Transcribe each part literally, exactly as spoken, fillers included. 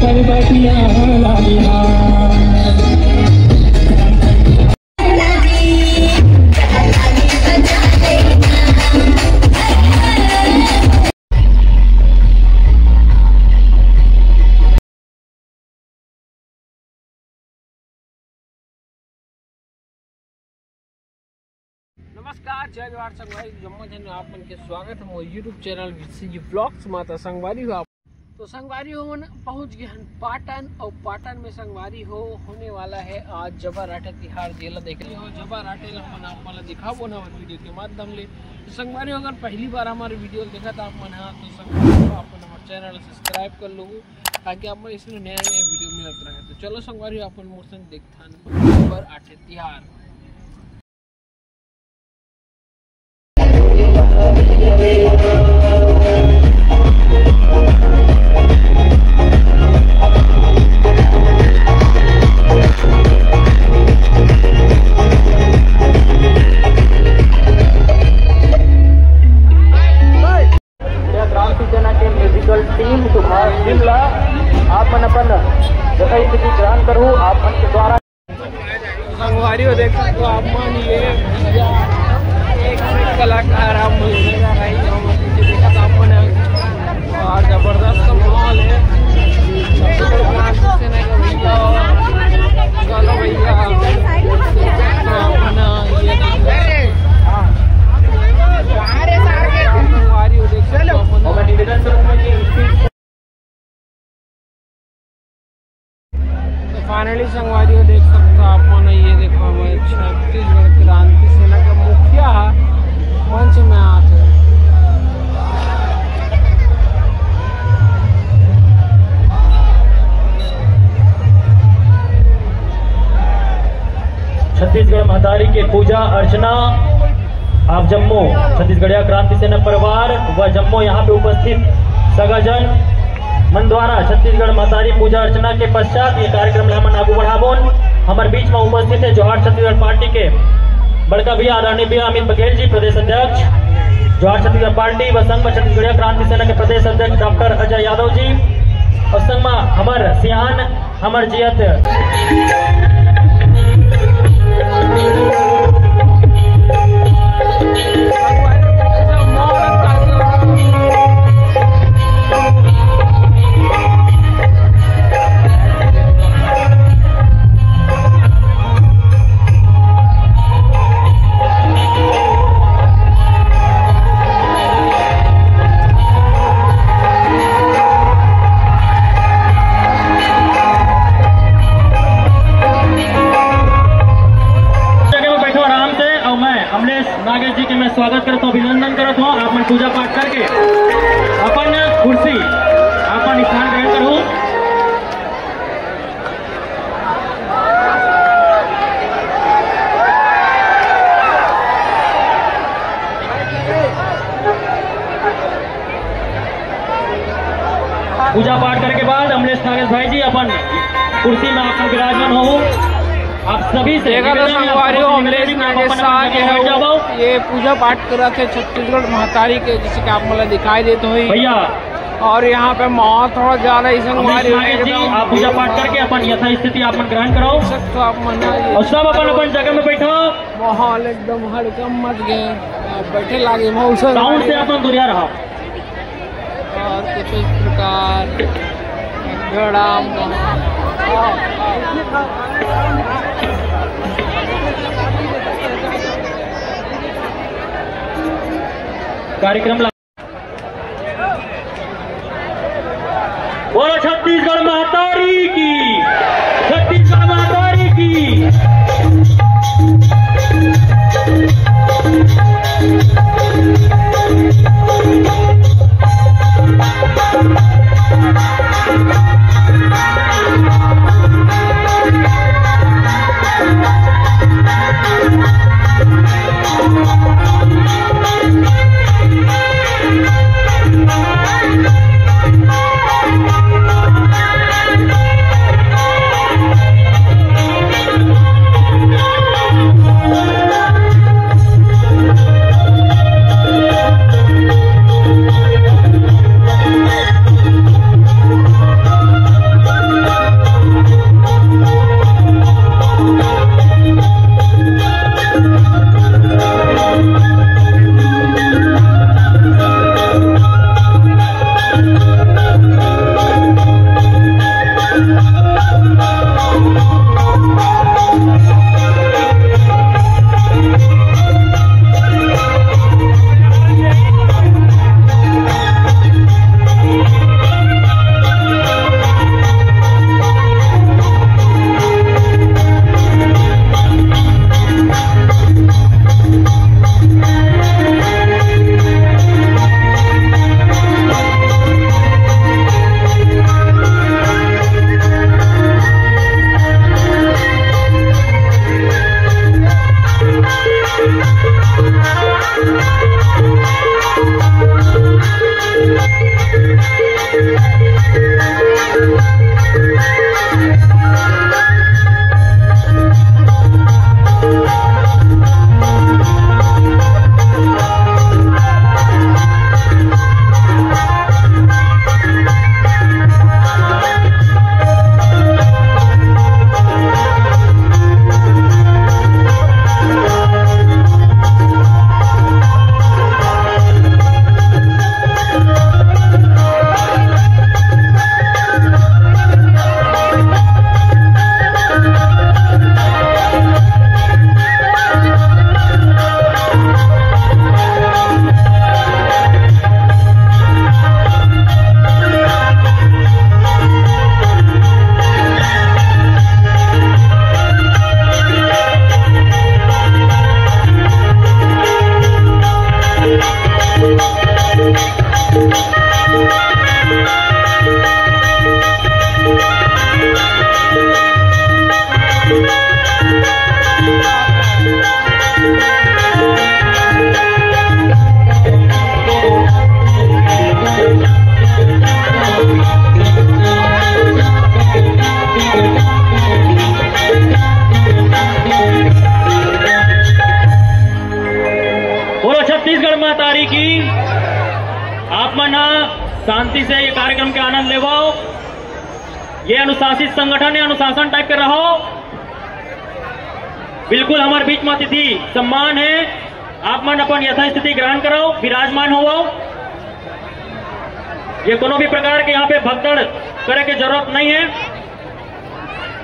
नमस्कार, जय जोहार संगवारी, जम्मो झन आप मन के स्वागत हे मोर YouTube चैनल वीसीजी व्लॉग्स मा। त संगवारी हो आप, तो संगवारी हो मन पहुंच गए हन पाटन, और पाटन में संगवारी हो होने वाला है आज जबा राठे तिहार, जेला देखे हो जबा राठे ला अपन आप मन ला दिखाबो ना हमर वीडियो के माध्यम ले। तो संगवारी हो अगर पहली बार हमारे वीडियो देखत आप मन हा तो संगवारी हो आप मन हमारे चैनल ला सब्सक्राइब कर लो, ताकि आप मन इसमें नया नया वीडियो मिलत रहे। तो चलो संगवारी हो आप मन मोर संग देखथन जबा राठे तिहार। क्रांति सेना के म्यूजिकल टीम सुभाष सिंह ला आप मन अपन यथास्थिति ग्रहण करू। आप मन के द्वारा संगवारी हो देख सकते हो आप मन, ये एक कलाकार आप मन नजर आई, हम पीछे देखा था आप मन, और जबरदस्त माहौल है। चलो भैया, आप मन ये नाम है। संगवारी हो देख सकते हो आप मन। तो फाइनली संगवारी हो देख सकते हो आप मन, ये देखो हमारे छत्तीसगढ़ क्रांति सेना के मुखिया ह मंच में आत हे। छत्तीसगढ़ महतारी के पूजा अर्चना आप जम्मो छत्तीसगढ़िया क्रांति सेना परिवार व जम्मो यहाँ पे उपस्थित सगाजन मन द्वारा छत्तीसगढ़ महतारी पूजा अर्चना के पश्चात ये कार्यक्रम ला हमन आगू बढ़ाबोन। हमर बीच में उपस्थित है जोहार छत्तीसगढ़ पार्टी के बड़का भैया आदरणीय भैया अमित बघेल जी, प्रदेश अध्यक्ष जोहार छत्तीसगढ़ पार्टी व संघ में छत्तीसगढ़िया क्रांति सेना के प्रदेश अध्यक्ष डॉक्टर अजय यादव जी और संग में हमर सियान हमर जियत। जगह में बैठो आराम से, और मैं अमलेश नागेश जी के मैं स्वागत करता हूँ, अभिनंदन करता हूँ। आप मन पूजा पाठ करके अपन कुर्सी, अपन स्थान ग्रहण करो। पूजा पाठ करके बाद अमलेश नागेश भाई जी अपन कुर्सी में अपन विराजमान हो। आप सभी से देखा तो निवेदन है, आप संगवारी हो, सबसे अमलेश निवेदन है, आप नागेश अपन आ गए अपन हो। बैठ जाओ। ये पूजा पाठ करत हे छत्तीसगढ़ महतारी के, जैसे कि आप मन ला दिखाई देत होही। भैया। और यहाँ पे माहौल थोड़ा ज्यादा ही अमलेश संगवारी हो नागेश जी, एकदम। आप पूजा पाठ करके अपन यथास्थिति आप मन ग्रहण कराओ। सब तो आप मन और सब अपन अपन जगह में बैठो। माहौल एकदम हड़कम मच गए, बैठे लागे मौसम। साउंड से अपन दूरिया रहो। और कुछ इस प्रकार गड़ा कार्यक्रम ला-, बोलो छत्तीसगढ़ महतारी की, छत्तीसगढ़ महतारी की। बोलो छत्तीसगढ़ महतारी की। आप मन ह शांति से ये कार्यक्रम के आनंद लेवव। ये अनुशासित संगठन है, अनुशासन टाइप के रहो। बिल्कुल हमारे बीच में अतिथि सम्मान है, आप मन अपन यथास्थिति ग्रहण करो, विराजमान होवो। ये कोनो भी प्रकार के यहाँ पे भगदड़ करे के जरूरत नहीं है।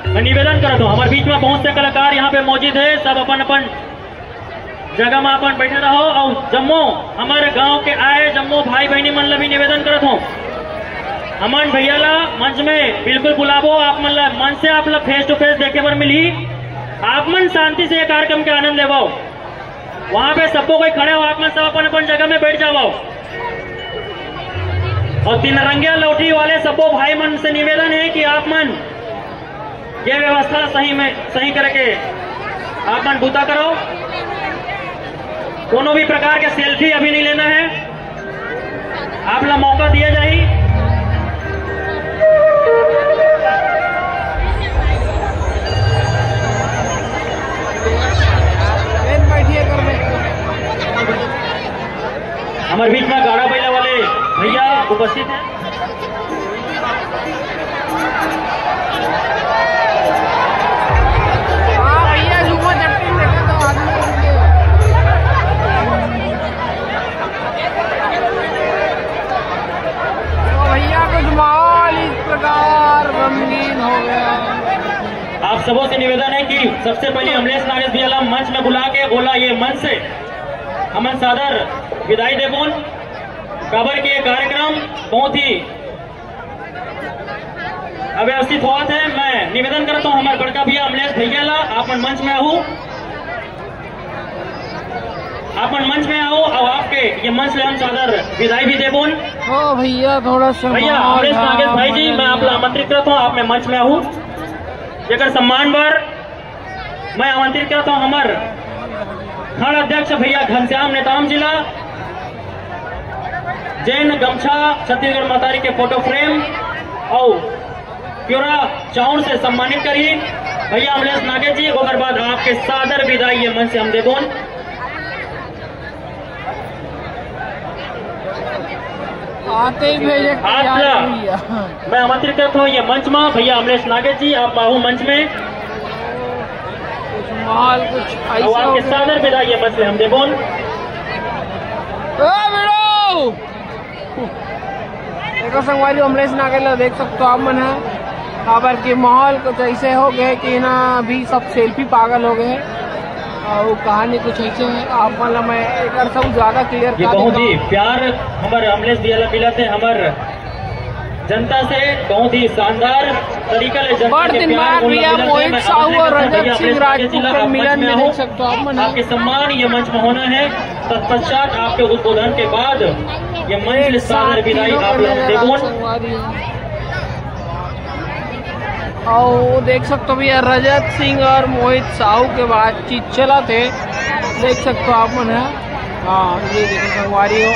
मैं निवेदन करत हूँ, हमारे बीच में बहुत से कलाकार यहाँ पे मौजूद है, सब अपन अपन जगह में अपन बैठे रहो और जम्मो हमारे गांव के आए जम्मो भाई बहनी मन ला भी निवेदन करत हूँ, हमन भैया ला मंच में बिल्कुल बुलाबो। आप मन ला मंच से आप ला फेस टू फेस देखे बर मिलही। आप मन शांति से ये कार्यक्रम के आनंद लेवो। वहां पे सबको कोई खड़े हो, आप मन सब अपन अपन जगह में बैठ जाओ। और तीन रंगिया लौठी वाले सबो भाई मन से निवेदन है कि आप मन ये व्यवस्था सही में, सही करके आप मन बूता करो। कोनो भी प्रकार के सेल्फी अभी नहीं लेना है, आप ला मौका दिया जाही। हमारे बीच में गाड़ा बैला वाले भैया उपस्थित हैं। हाँ भैया, झूमर चट्टी में देखा तो आदमी। तो भैया, कुछ माहौल इस प्रकार रंगीन हो गया। आप सबों से निवेदन है कि सबसे पहले अमलेश नागेश भैया ला मंच में बुला के ओला ये मंच से हमन सादर विदाई देबोन। काबर के ये कार्यक्रम बहुत ही अव्यवस्थित होवत है। मैं निवेदन करता हूँ हमारे बड़का भैया अमलेश भैया ला, आप मन मंच में आहू, आप मन मंच में आओ और आपके ये मंच से हम सादर विदाई भी देबोन। हाँ भैया, थोड़ा सा भैया माहौल अमलेश नागेश भाई जी, मैं आप ला आमंत्रित करता हूँ, आप में मंच में आहू। जेकर सम्मान बर मैं आमंत्रित करता हूँ हमार खंड अध्यक्ष भैया घनश्याम नेताम जी ला, जेन गमछा छत्तीसगढ़ महतारी के फोटो फ्रेम और प्योरा चाउर से सम्मानित करी भैया अमलेश नागेश जी। ओकर बाद आपके सादर विदाई ये मंच से हम देबोन। आते ही भेजे आप तैयार ला। भैया। मैं आमंत्रित करता हूँ ये मंच में भैया अमलेश नागेश जी, आप आहू मंच में। कुछ माहौल कुछ ऐसा और हो आपके गया। सादर विदाई ये मंच में हम देबोन। ए वीरो! देखो संगवारी, अमलेश नागेश ला देख सकते हो आप मन है, काबर के माहौल कुछ ऐसे हो गए कि ना अभी सब सेल्फी पागल हो गए। और कहानी कुछ ऐसे है, आप मन ला मैं एक सब ज्यादा क्लियर ये कर बहुत देता ही हूँ। प्यार हमारे अमलेश भैया ला मिलत है, हमारे जनता से बहुत ही शानदार तरीका ले जनता बड़ के दिन प्यार बाद भैया मोहित साहू और रजत सिंह राजपूत के मिलन में देख सकते हो आप मन। आपके सम्मान ये मंच में होना है। तत्पश्चात आपके उद्बोधन के बाद ये मंच ले सादर विदाई आप लोग देबोन। और देख सकते हो भैया रजत सिंह और मोहित साहू के बातचीत चला थे, देख सकते हो आप मन है। हाँ, ये देखो संगवारी हो।